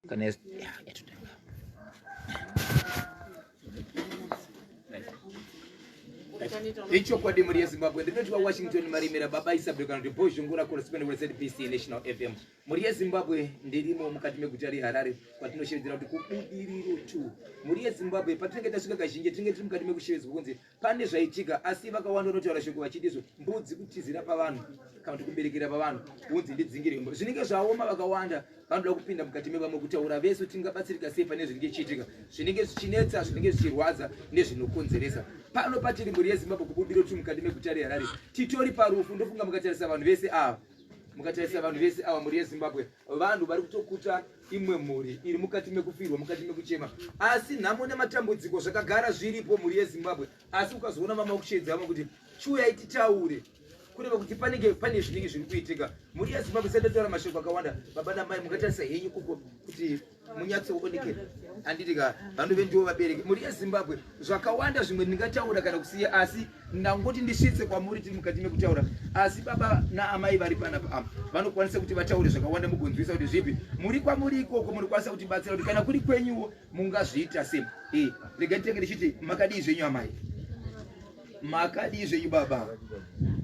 Kana yatotanga. Ichokwadi mhuri yeZimbabwe, ndinotiwa Washington Marimira, baba Isabel kana kuti Bhozhongora correspondent weZBC National FM. Mhuri yeZimbabwe, ndirimo mukati meguta reHarare kwatinoshevedzera kuti kubudiriro 2. Mhuri yeZimbabwe, patinenge tasvika kazhinji tinenge tiri mukati mekushevedzwa kunzi pane zvaitika, asi vakawanda vanotaura shoko vachiti izvo mbudzi kutizira pavanhu kana kuti kuberekera pavanhu hunzi ndidzingire mbwa. Zvinenge zvaoma, vakawanda vanoda kupinda mukati mevamwe kutaura vese kuti tingabatsirika sei pane zvinenge zvichiitika, zvinenge zvichinetsa, zvinenge zvichirwadza nezvinokonzeresa. Pano patiri mhuri yeZimbabwe kubudiro tiri mukati meguta reHarare, titori parufu. Ndofunga mukatarisa vanhu vese ava, mukatarisa vanhu vese ava, mhuri yeZimbabwe, vanhu vari kutokuta imwe mhuri iri mukati mekufirwa, mukati mekuchema, asi nhamo nematambudziko zvakagara zviripo, mhuri yeZimbabwe. Asi ukazoona mama kushedza vamwe kuti chiuyai titaure, kureva kuti panenge pane zvinenge zviri kuitika. Mhuri yeZimbabwe, sandataura mashoko akawanda, baba namai mukatarisa henyu uko kuti munyatsoonekera, handiti ka? Vanove ndivo vabereki. Mhuri yeZimbabwe, zvakawanda zvimwe ndingataura kana kusiya, asi ndangoti ndisvitse kwamuri. Tiri mukati mekutaura, asi baba naamai vari panapa apa vanokwanisa kuti vataure zvakawanda, mugonzwisa kuti zvipi muri kwamuri ikoko, munokwanisa kutibatsira kuti kana kuri kwenyuwo mungazviita sei. E, rega nditenge ndichiti makadii zvenyu amai, makadii zvenyu baba?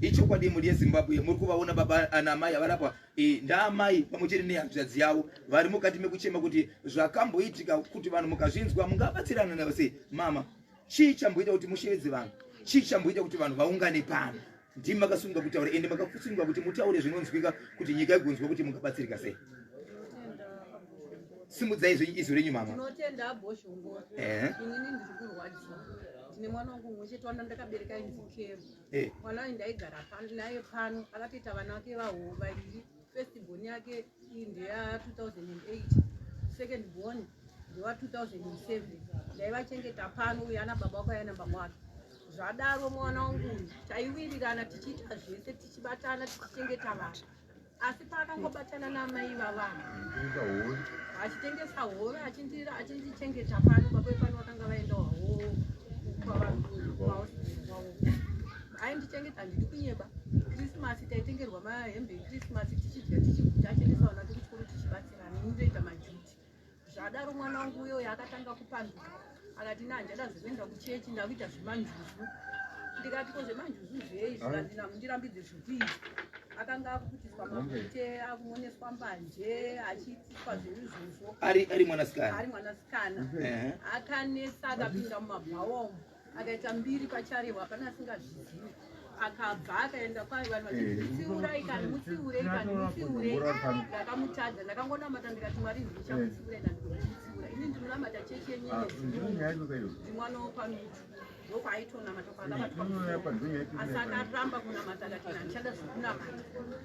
Ichokwadi mhuri yeZimbabwe, muri kuvaona baba naamai avarapa. E, ndaamai pamwe chete nehanzvadzi yavo vari mukati mekuchema kuti zvakamboitika, kuti vanhu mukazvinzwa mungabatsirana navo sei. Mama, chii chamboita kuti mushevedze vanhu? Chii chamboita kuti vanhu vaungane pano? Ndimi makasunga kutaura, ende makasunga kuti mutaure zvinonzwika kuti nyika igonzwa kuti mungabatsirika sei. Simudzai zvenyu izwi renyu mama. Tinotenda Bhozhongora. Inini ndiri kurwadziwa, ndine mwana wangu mumwe chete wanda ndakabereka, ainzi Kero. Mwana uyu ndaigara naye pano, akatoita vana vake vaho vaviri. First born yake iyi ndeya 2008, second born ndewa 2007. Ndaivachengeta pano, uyu ana baba wake, ana baba wake. Zvadaro mwana wangu uyu taiwirirana, tichiita zvese, tichibatana, tichichengeta vana, asi paakangobatana naamai vavana achitengesa hove, achindichengeta pano, baba vepano vakanga vaendawo kwavo, aindichengeta. Handidi kunyeba, Krisimasi taitengerwa mahembe eKrisimasi, tichidya, tichiguta, achiendesa vana kuchikoro, tichibatsirana, ini ndoita majuti. Zvadaro mwana wangu uyoyo akatanga kupanduka, akati na handichada zvekuenda kuchechi, ndakuita zvemanjuzu. Ndikati ko zvemanjuzu zvei? Zvikanzi namundirambidze zvekuita. Akanga akuputiswa mabute, akumoneswa mbanje, achiitiswa zveizvozvo. Ari mwanasikana? Ari mwanasikana. Akanetsa, akapinda mumabhawa umu, akaita mbiri pacharehwa, hapana asingazvizivi. Akabva akaenda kwayo, vanhu vachiti mutsiurai kani, mutsiurei kani, mutsiurei. Ndakamutadza, ndakangonamata ndikati Mwari ndichamutsiurai, ndandikumutsiura. Ini ndinonamata chechi yenyenyedzi, ndimwana wokwaMitu, ndokwaitonamata kwaakabatwa, asi akaramba kunamata, akati handichada zvekunamata,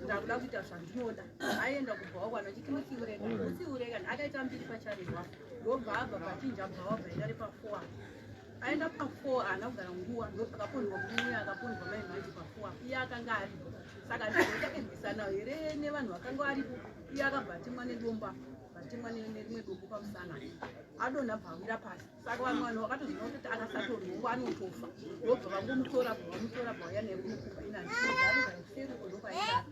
ndakuda kuita zvandinoda. Aenda kubhawa kwana achiti mutsiurei kani, mutsiurei kani. Akaita mbiri pacharehwa, ndobva abva pachinja bhawa, bva enda repafour. Aenda pafour, haana kugara nguva, ndopakapondwa murume. Akapondwa mai manje pafour, iye akanga aripo, saka nditairwisana here nevanhu vakanga varipo. Iye akabva atemwa nedomba, vatemwa nerimwe dombo pamusana, adonha, bva awira pasi. Saka vamwe vanhu vakatoziva kuti akasatonhongwa anotofa, ndobva vangomutora, bva vamutora, bva vauya naye kunokumba. Ina handinogara kuseri uko, ndokwaigara.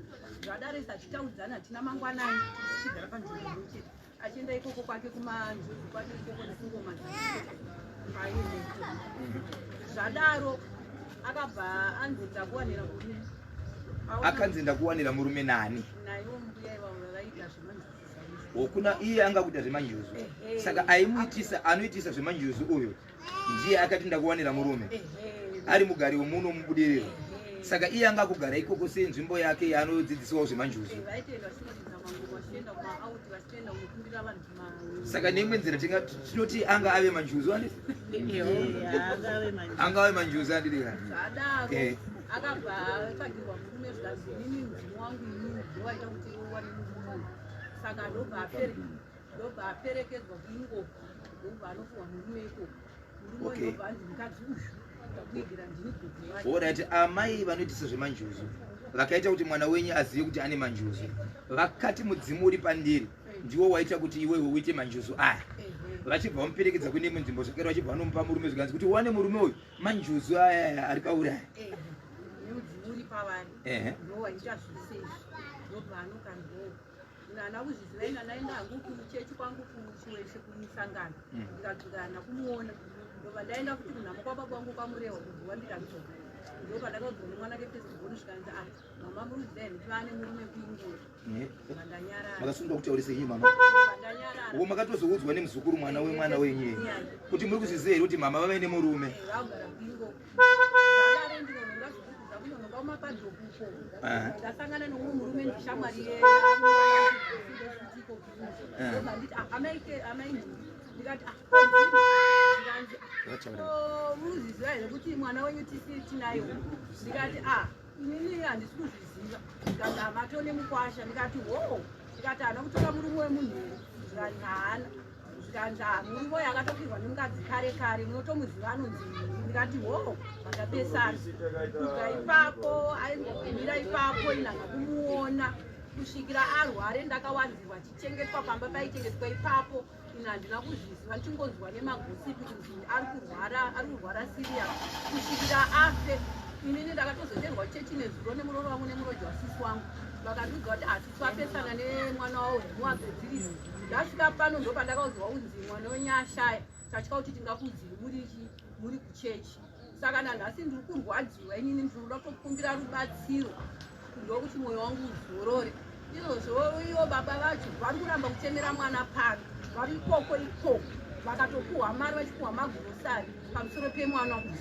Zvadaro isa achitaudzana, hatina mangwanani tichigara panzvimbo imwe chete, achienda ikoko kwake kumanjuzu kwake ikoko nekungoma dzaienda ikoko. Zvadaro akabva anzi ndakuwanira murume. Akanzi ndakuwanira murume nani? Naivo mbuya ivavo vaiita zvemanjuzu chaizvo. Wokuna iye anga kuita zvemanjuzu? Saka aimuitisa, anoitisa zvemanjuzu uyu ndiye akati ndakuwanira murume, ari mugari wemuno muBudiriro. Saka iye anga kugara ikoko senzvimbo yake yaanodzidziswawo zvemanjuzu. Vaitoenda vachinoridza mangoma, vachienda kumaauti, vachienda kunokumbira vanhu. Saka neimwe nzira tinoti anga ave manjuzu, andi anga ave manjuzu, andidi? Zvadaro akabva atsvagirwa murume, zvikanzi inini mudzimu wangu inini ndowaita kuti uwane murume uyu. Saka ndobva aperekedzwa kuingoko, ndobva anopiwa murume ikoko. Murume ndobva anzi mukadzi uyu ndakuigira, ndini gogo wake. Alright, amai vanoitisa zvemanjuzu vakaita kuti mwana wenyu azive kuti ane manjuzu, vakati mudzimu uri pandiri ndiwo waita kuti iwewe uite manjuzu aya. Vachibva vamuperekedza kune imwe nzvimbo zvakare, vachibva vanomupa murume, zvikanzi kuti uwane murume uyu manjuzu aya aya ari pauri aya. Nemudzimu uri pavari ndowaita zvese izvi, ndobva anokandwawo. Ndana kuzviziva ina ndaenda hangu kuchechi kwangu kuchiweshe kumusangano. Ndikadzoka hana kumuona. Ndobva ndaenda futi kunhamo kwababa wangu kwaMurehwa kuguva ndikadzoka. Ndopandakaudzwa nemwana ke first born zvikanzi ah mama muruziva here kuti vane murume kuingoro. Ndanyarara. Makasungwa kutaurisa henyu mama. Ndanyarara. Uwo makatozoudzwa nemuzukuru mwana wemwana wenyu here kuti muri kuzviziva here kuti mama vave nemurume? Vagara kuingoro. Zvadaro ndinononga zvekubvisa kunononga kumapadhoku uko. Ndasangana nomumwe murume ndishamwari yeiko ndobva nditi ah amai ke amai ndikati ah ndikanzi oh munozviziva here kuti mwana wenyu tisi tinaye ndikati ah inini handisi kuzviziva ndikati hamatone mukwasha ndikati ho ndikati haana kutora murume wemunhu here zvikanzi haana zvikanzi ah murume uyo akatofirwa nemukadzi kare kare munotomuziva anonzi ndikati ho vakapesana kubva ipapo aingogumira ipapo inanga kumuona kusvikira arware ndakawanzirwa achichengetwa pamba paichengetwa ipapo ini handina kuzviziva ndichingonzwa nemagosipi kunzi ari kurwara ari kurwara serious kusvikira afe inini ndakatozoterwa chechi nezuro nemuroro wangu nemuroji wasisi wangu vakandiudza kuti asisi vapesana nemwana wavo hemuwagadzirisi ndasvika pano ndopandakaudzwa kunzi mwana wenyu ashaya tatya kuti tingakuudziri muri muri kuchechi saka nanhasi ndiri kurwadziwa inini ndiri kuda kutokumbira rubatsiro ndokuti mwoyo wangu uzorore izvozvo ivo baba vacho vari kuramba kuchemera mwana pano vari ikoko ikoko vakatopuhwa mari vachipuhwa magurosari pamusoro pemwana uyu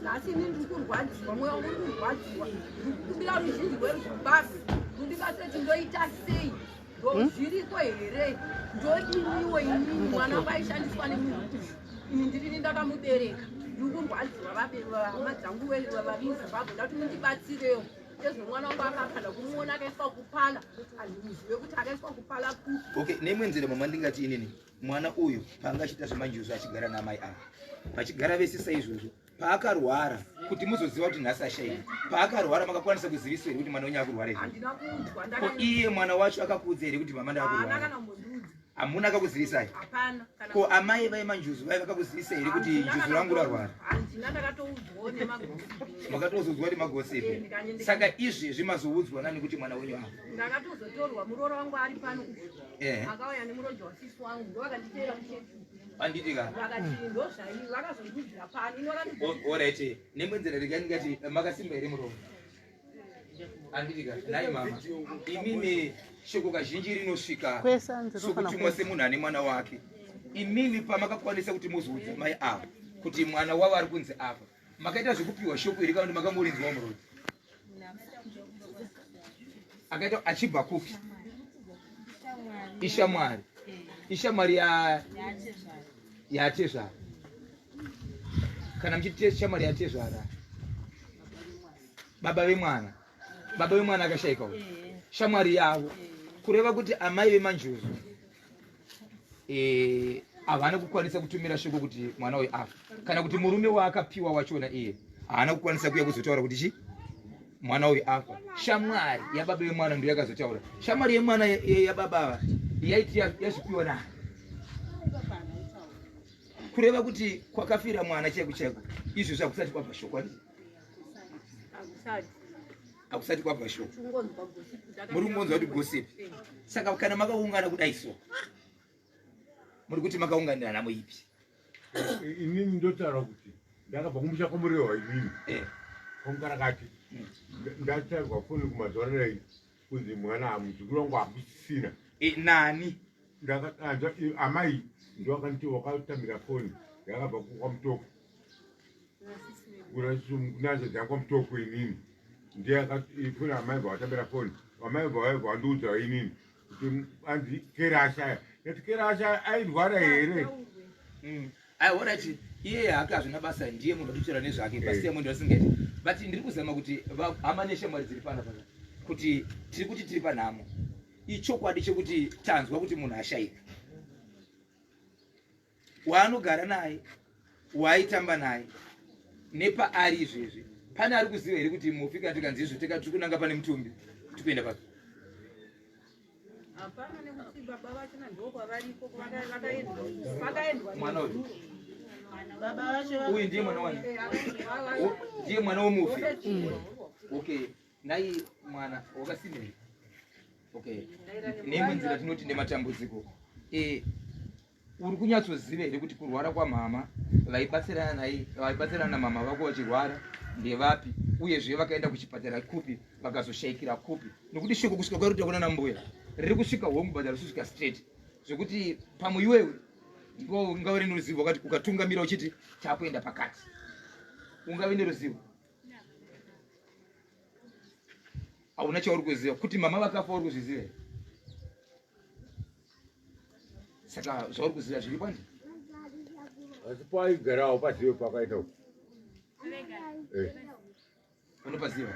nhasi ini ndiri kurwadziwa mwoyo wangu uri kurwadziwa ndiri kukumbira ruzhinji rwezimbabwe rundibatsire kuti ndoita sei ndozviriko here ndodiniwo inini mwana wangu aishandiswa nemunhu uyu ini ndirini ndakamubereka ndiri kurwadziwa hama dzangu vamuzimbabwe ndati mundibatsirewo ezvo mwana wangu akakanda kumuona akaiswa kupala handimuzive kuti akaiswa kupala kupi. Okay, neimwe nzira mama ndingati inini mwana uyu paanga achiita zvemanjuzu achigara naamai ava vachigara vese saizvozvo paakarwara kuti muzoziva kuti nhasi ashaika paakarwara makakwanisa kuziviswa here kuti mwana wenyu akurwara here? Handina kuudzwa. Ko iye mwana wacho akakuudza here kuti mama Haana ndakurwara? kana kumbondiudza. Hamuna akakuzivisai? Hapana kana. Ko amai vaimanjuzu vai vakakuzivisai here kuti Handina njuzu kana rangu rarwara? Handina, ndakatoudzwawo nemagosipi. Makatozoudzwa kuti magosipi. Saka izvezvi mazoudzwa nani kuti mwana wenyu afa? Ndakatozotorwa muroora wangu ari pano uyu. Eh. Akauya nemuroji wasisi wangu ndovakanditeera muchechi. Handiti ka? Vakati ndozvai vakazondiudzira pano ino vakandi Alright, nemwe nzira regai ndingati makasimba here muromo? Handiti ka? Nhai mama, imimi shoko kazhinji rinosvika Kwese hanzi rinofana sokutumwa kwese. semunhu ane mwana wake. Imimi pamakakwanisa kuti muzoudza mai ava kuti mwana wavo ari kunzi afa, makaita zvekupiwa shoko here kana kuti makangorinzwawo muromo? Akaita achibva kupi? Ishamwari. Ishamwari ya yatezvara. Kana muchiti shamwari yatezvara, baba vemwana, baba vemwana akashaika uyu, shamwari yavo, kureva kuti amai vemanjuzu havana kukwanisa kutumira shoko kuti mwana uyu afa, kana kuti murume waakapiwa wachona iye haana kukwanisa kuuya kuzotaura kuti chi mwana uyu afa. Shamwari yababa vemwana ndiyo yakazotaura. Shamwari yemwana yababa ava yaiti yazvipiwa na kureva kuti kwakafira mwana chaiko chaiko izvozvo hakusati kwabva shoko, handiti? Hakusati. Hakusati kwabva shoko. Kungonzwa gossip. Muri kungonzwa kuti gossip. Saka kana makaungana kudai so muri kuti makaunganira nhamo ipi? Inini ndotaura kuti ndakabva kumusha kwaMurehwa inini. Kwamukarakati. Ndataurwa foni kumazuva anai kunzi mwana muzukuru wangu hakusisina. Nani? Ndakaanzwa amai ndo wakatambira foni yakabva kwaMutoko. Kunazo dzangu kwaMutoko inini. Ndiye foni amai vakatambira foni. Amai vandiudza inini kuti anzi kera ashaya. Ndati kera ashaya airwara here? Aiwa, alright, iye hake hazvina basa, ndiye munhu atotaura nezvake pasiya munhu asingaiti, but ndiri kuzama kuti hama neshamwari dziri pana paka kuti tiri kuti tiri panhamo ichokwadi chekuti tanzwa kuti munhu ashaika waanogara naye waaitamba naye nepaari izvezvi pane ari kuziva here kuti mufi kana tikanzi izvo tiri kunanga pane mutumbi tikuenda papi? Hapana, nekuti baba vachona ndokwavariko vakaendwa Mwana uyu. nezuro. Baba vacho. Uyu ndiye mwana wani? Eh, Ndiye mwana womufi. Okay, nai mwana wakasimba here? Okay, neimwe nzira tinoti nematambudziko. Uri kunyatsoziva here kuti kurwara kwamama vaibatsirana naye, vaibatsirana namama vako vachirwara ndevapi, uyezve vakaenda kuchipatara kupi, vakazoshayikira kupi? Nokuti shoko kusvika kwaruta kuna nambuya riri kusvika hongu, but riri straight, zvekuti pamwe iwewe ndiwo ungave neruzivo wakati ukatungamira uchiti takuenda pakati, ungave neruzivo. Hauna chauri kuziva kuti mama vakafa, uri kuzviziva here? Saka zvauri kuziva zviri kwandi? Asi paaigarawo pazive pakaita uku. Unopaziva?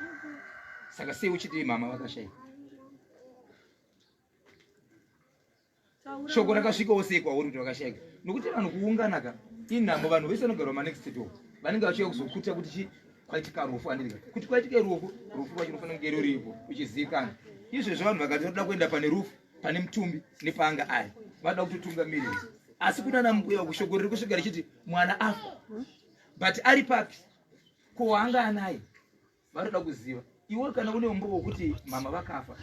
Saka sei uchiti mama vakashayika? Shoko rakasvikawo sei kwauri kuti vakashayika? Nokuti vanhu kuunganaka inhamo, vanhu vese vanogara manext door vanenge vachiuya kuzokuta kuti chi kwaitika rufu, andika kuti kwaitike rufu, rufu rwacho runofanira kunge ruripo uchizivikanwa. Izvezvo vanhu vakati vanoda kuenda pane rufu, pane mutumbi nepaanga ari, vanoda kutotungamirira, asi kuna nambuya uku shoko riri kusvika richiti mwana afa, but ari papi, ko waanga anaye, vanoda kuziva. Iwe kana une umbo wokuti mama vakafa,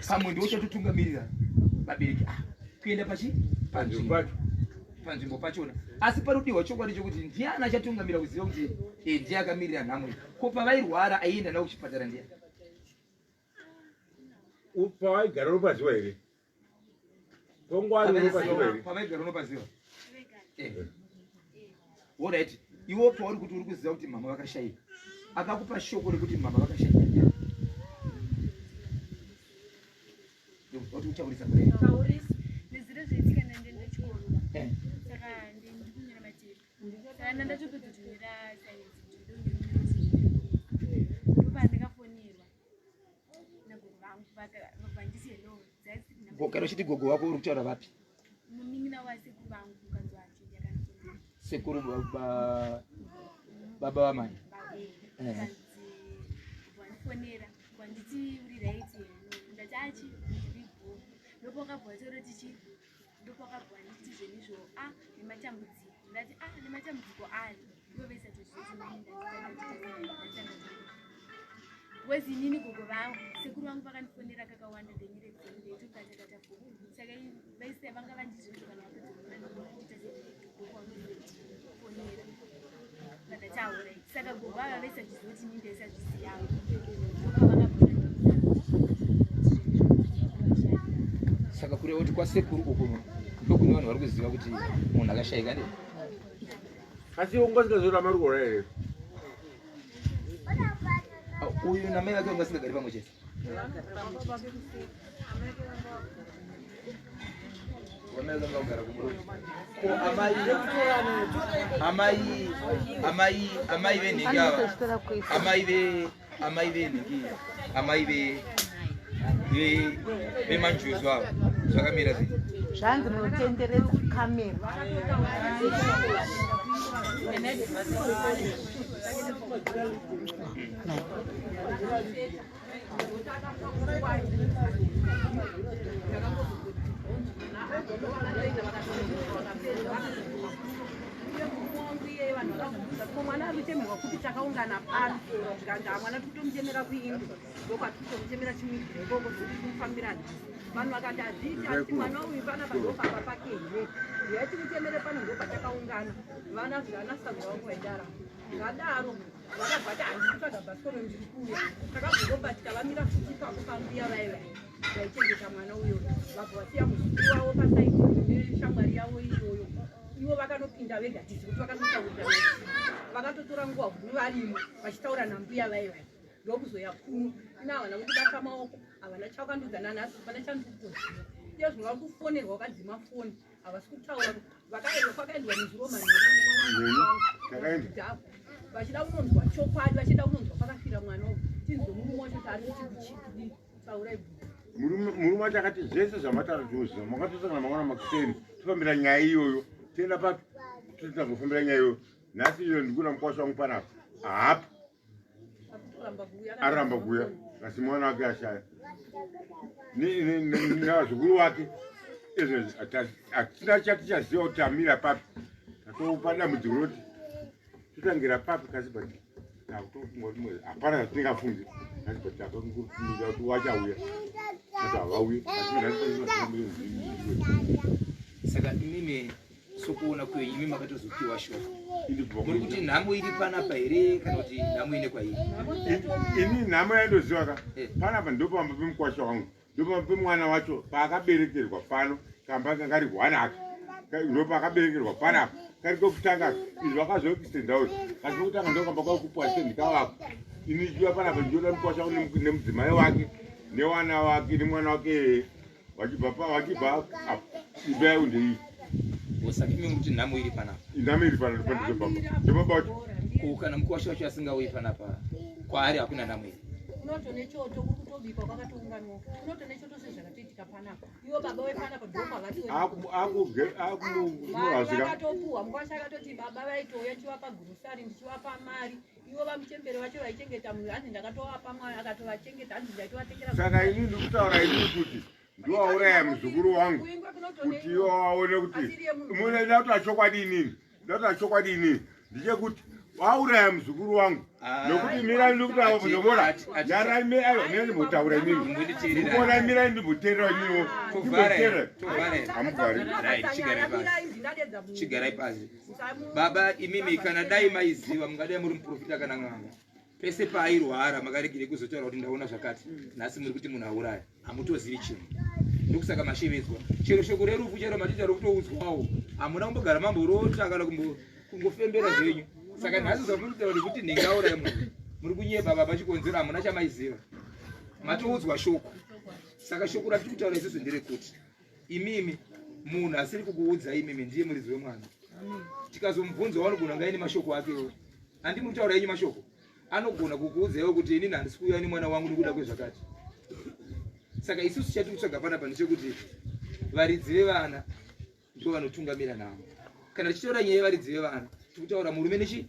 pamwe ndiwo uchatotungamirira vabereki kuenda pachi panzvimbo panzvimbo pachona. Asi panodiwa chokwadi chokuti ndiani achatungamira kuziva kuti ndiye akamirira nhamo iyi. Ko pavairwara aienda navo kuchipatara ndiani? Pavaigara unopaziva here? Tongwari unopaziva here? Pavaigara unopaziva? Alright, iwo pauri kuti uri kuziva kuti mama vakashayika, akakupa shoko rekuti mama vakashayika ndiani? Kuti utaurisa kudai. Taurisa. Nezviro zvaitika ndandienda chikoro. Saka ndikunyora matepi. Saka ndandatopedza kunyora science ndopa ndakafonerwa nagogo vangu vanditi hello. Kana uchiti gogo wako uri kutaura vapi? Munin'ina wasekuru vangu mukadzi wacho yakandifonera. Sekuru baba vamai. Vandifonera vanditi uri right here? Ndati achi ndiri bho. Ndopakabva vatoroti chi ndopakabva vanditi zvenizvo a nematambudziko. Ndati a nematambudziko ari ivo vaisatozviziva because inini gogo vangu sekuru vangu vakandifonera kakawanda ndenyeredzeni ndaitokatakata foni, saka vaisa vanga vandizvozvo kana vapedza kuita ndokwanofonera vandataura. Saka gogo ava vaisazviziva kuti inini ndaisazvizivawo. Saka kureva kuti kwasekuru uku ndokune vanhu vari kuziva kuti munhu akashayika ndi? Asi ungasingazoita rukora here? Uyu namai vake vanga vasingagari pamwe chete? Vamai vanga kugara kumurume. Ko amai amai amai amai venhingi ava, amai ve amai venhingi, amai ve ve vemanjuzu ava, zvakamira sei? Zvanzi munotenderedza kamera. Mwana ari kuchemerwa kupi? Takaungana pano, zvikanzi mwana tikutomuchemera kuimbi, ndokwatikutomuchemera chimwigiro ikoko, tikumufambira nhasi. Vanhu vakati hazviiti, asi mwana uyu panapa ndopapa pake here? Yaitimuchemere pano, ndopatakaungana. Vana zvanasabva vangu vaidaramo zvadaro, vakabva ti handisi kutsvaga bhasikoro, ndiri kuuya. Takazoropa tikavamira futi ipapo pambuya vaiva vaichengeta mwana uyoyo. Vabva vasiya muzukuru wavo pasaidi neshamwari yavo iyoyo, ivo vakanopinda vega tizi kuti vakanotaurira, vakatotora nguva huru varimo vachitaura nambuya vaiva, ndokuzoya kuno. Ina havana kundibata maoko, havana chakandudza nanhasi, hapana chandikutoziva. Iye zvino vari kufonerwa, vakadzima foni, havasi kutaura. Vakaendwa, kwakaendwa nezuro manheru vachida kunonzwa chokwadi, vachida kunonzwa pakafira mwana uyu. Tinzwe murume wacho taari kuti kuchii, taurai. Murume wacho akati zvese zvamataura tinoziva, makatosangana mangwana makuseni tofambira nyaya iyoyo, tienda papi, totangofambira nyaya iyoyo. Nhasi iyo ndikuona mukwasha wangu panapa haapo, aramba kuuya, asi mwana wake ashaya navazukuru wake. Izvezvi hatina chatichaziva kuti amira papi, tatopa dambudziko roti totangira papi kasi, but takutofunga kuti hapana zvatingafungi asi, but takangotumira kuti wachauya. Ati havauyi. Saka imimi sokuona kwenyu, imi makatozopiwa shoko, muri kuti nhamo iri panapa here kana kuti nhamo ine kwairi? Ini nhamo yandoziva ka panapa ndopamba pemukwasha wangu, ndopamba pemwana wacho paakaberekerwa pano. Kamba kanga kari hwanaka, ndopaakaberekerwa panapa kari kokutanga. Izvi vakazoextendawo kasi pekutanga ndokamba kwakupuwa stendi kavako. Ini chiuya panapa ndioda mukwasha wangu nemudzimai wake newana wake nemwana wake vachibva vachibva apa. Imba yangu ndeiyi. Saka imi muri kuti nhamo iri panapa? Nhamo iri panapa, ndopamba ndopamba wacho. Ko kana mukwasha wacho asingauyi panapa, kwaari hakuna nhamo iri? Kunoto nechoto kuri kutobikwa kwakatounganwa, kunoto nechoto sezvakatoitika panapa. Ivo baba vepanapa ndokwavati akumuhazika. Vakatopuhwa mukwasha akatoti baba vaitouya ndichivapa gurusari, ndichivapa mari. Ivo vamuchembere vacho vaichengeta munhu, hanzi ndakatovapa mwana akatovachengeta, hanzi ndaitovatengera. Saka ini ndikutaura inini kuti ndowauraya muzukuru wangu kuti iwo waone kuti munoida kuti achokwadi. Inini ndatoa chokwadi, inini ndechekuti wauraya muzukuru wangu. Nokuti mirai, ndikutaura ndobora nyarai, aiwa, mirai ndimbotaura inini. Mbonditeerera. Ndikuona, mirai ndimboteerera ininiwo. Tovhara here? Ndimboteerera. Tovhara here? Hamugari. Right, chigarai pasi, chigarai pasi baba. Imimi kana dai maiziva, mungadai muri muprofita kana n'anga, pese paairwara makaregere kuzotaura kuti ndaona zvakati. Nhasi muri kuti munhu auraya, hamutozivi chinhu. Ndokusaka mashevedzwa. Chero shoko rerufu chero matiita rokutoudzwawo, hamuna kumbogara mamborota kana kungofembera zvenyu. Saka nhasi zvamuri kutaura kuti nhingauraya munhu, muri kunyepa baba. Chikonzero hamuna chamaiziva, matoudzwa shoko. Saka shoko ratiri kutaura isusu nderekuti imimi munhu asiri kukuudza imimi ndiye muridzi wemwana. Tikazomubvunza, wanogona ngaine mashoko akewo. Handi muri kutaura yenyu mashoko, anogona kukuudzaiwo kuti inini handisi kuuya nemwana wangu nekuda kwezvakati. Saka isusu chatiri kutsvaga panapa ndechekuti varidzi vevana ndo vanotungamira navo. Kana tichitaura nyaya yevaridzi vevana, tiri kutaura murume nechi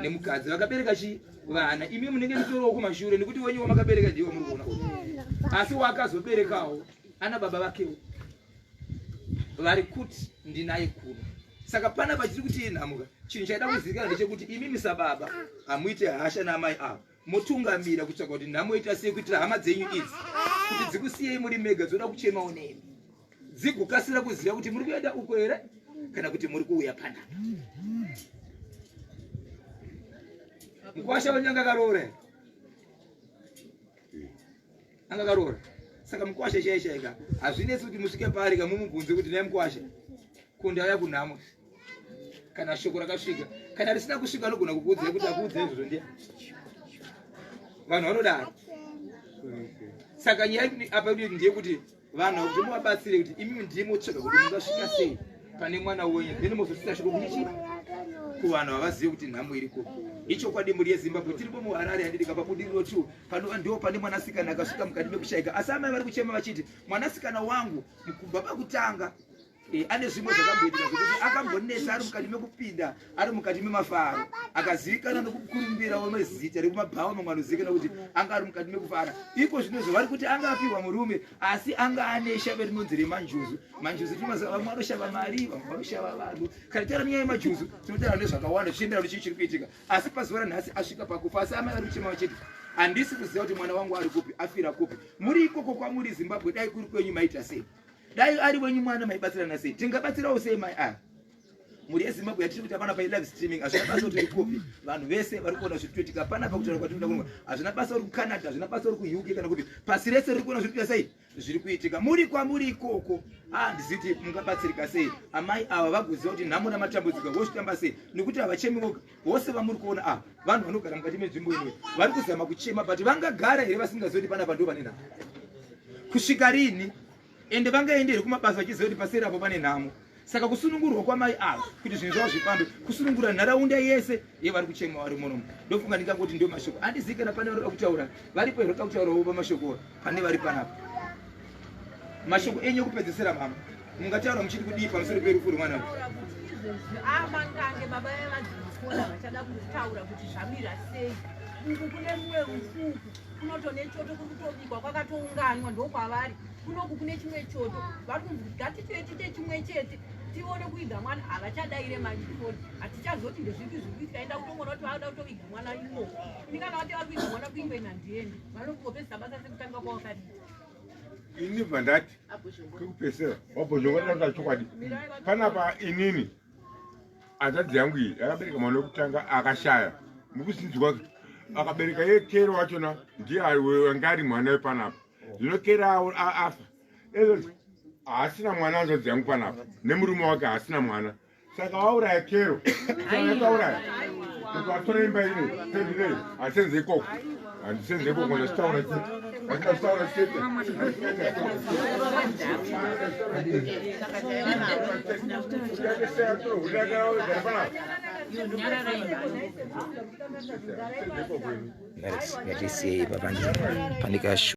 nemukadzi vakabereka chi vana. Imi munenge mutoriwo kumashure nekuti wenyu wamakabereka ndiye wamuri kuona uyu, asi wakazoberekawo ana baba vakewo vari kuti ndinaye kuno. Saka pana pachiri kuti inhamuka, chinhu chaida kuzivikanwa ndechekuti imimi sababa hamuite hasha naamai ava, motungamira kutsvaga kuti nhamo ita sei kuitira hama dzenyu idzi kuti dzikusiyei muri mega, dzoda kuchemawo nemi, dzigokasira kuziva kuti muri kuenda uko here kana kuti muri kuuya panapa. Mukwasha wenyu anga akaroora here? Anga akaroora. Saka mukwasha chai chaika hazvinetsi kuti musvike paari kamumubvunze kuti, "Nai mukwasha, kundauya kunhamo." Kana shoko rakasvika, kana risina kusvika, anogona kukuudzai kuti akuudzai izvozvo ndiya. Vanhu vanodaro. Saka nyaya apa ndeyekuti vanhu kuti muvabatsire kuti imimi ndiye motsvaga kuti mungasvika sei pane mwana wenyu, then mozosvika shoko kuti chii kuvanhu havazive kuti nhamo iriko. Ichokwadi, mhuri yeZimbabwe, tiripo muHarare, handidi kapaBudiriro 2, panova ndo pane mwanasikana akasvika mukati mekushayika. Asi amai vari kuchema vachiti mwanasikana wangu kubva pakutanga ane zvimwe zvakamboitika zvekuti akambonetsa ari mukati mekupinda, ari mukati memafaro, akazivikanwa nekukurumbira wemezita rekumabhawa mamwe anozivikanwa kuti anga ari mukati mekufara. Iko zvino izvo vari kuti anga apiwa murume, asi anga ane shave rinonzi remanjuzu. Manjuzu tinomaziva, vamwe vanoshava mari, vamwe vanoshava vanhu. Kana taura nenyaya yemajuzu, tinotaura nezvakawanda zvichienderana kuti chii chiri kuitika. Asi pazuva ranhasi asvika pakufa, asi amai vari kuchema vachiti handisi kuziva kuti mwana wangu ari kupi, afira kupi. Muri ikoko kwamuri Zimbabwe, dai kuri kwenyu maita sei? Dai ari wenyu mwana maibatsirana sei? Tingabatsirawo sei mai aya? Mhuri yeZimbabwe, yatiri kuita pana palive streaming, hazvina basa kuti uri kupi. Vanhu vese vari kuona zviri kutoitika panapa. Kutaura kwatinoda kunwa, hazvina basa uri kuCanada, hazvina basa uri kuUK kana kupi, pasi rese riri kuona zviri kuita sei, zviri kuitika. Muri kwamuri ikoko, handizivi kuti mungabatsirika sei amai ava vagoziva kuti nhamo namatambudziko vozvitamba sei, nekuti havachemi voga. Vose vamuri kuona ava vanhu vanogara mukati menzvimbo inoyi vari kuzama kuchema, but vangagara here vasingazivi kuti panapa ndo pane nhamo kusvika rini? Ende vangaende here kumabasa vachiziva kuti paseri apo pane nhamo? Saka kusunungurwa kwamai ava kuti zvinhu zvavo zvifambe, kusunungura nharaunda yese yevari kuchema vari munomu. Ndofunga ndingangoti ndio mashoko. Handizivi kana pane vanoda kutaura, varipo here vanoda kutaurawo pamashoko pane vari panapa? Mashoko enyu ekupedzisira, mama, mungataura muchiti kudii pamusoro perufu rwemwana uyu? Taura kuti izvezvi amangange baba vevadzimukona vachada kutaura kuti zvamira sei. Uku kune rumwe rufu, uku kunotone choto kuri kutobikwa kwakatounganwa ndokwavari. Kunoku kune chimwe choto, vari kunzi ngatichive tiite chimwe chete tione kuviga mwana. Havachadaire manje foni, hatichazoti ndezvipi zviri kuitika. Enda kutongoona kuti vauda kutoviga mwana ikoko. Ini kana vati vari kuviga mwana kuingweni, handiendi. Vanongopedzisa basa sekutanga kwawakadita. Ini bva ndati kekupedzisira wabhozhongora chokwadi panapa. Inini hanzvadzi yangu iyi yakabereka mwana wekutanga akashaya, mukuzinzwa akabereka iye Kero wachona ndiye anga ari mwana wepanapa. Zvino Kero afa, ezvo haasina mwana. Hanzvadzi yangu panapa nemurume wake haasina mwana, saka wauraya Kero, saka kuti watora imba ine tendirei. Handisenze ikoko, handisenze ikoko. Ndachitaura chete, ndachitaura chete. Ngatisiyei pane kashu.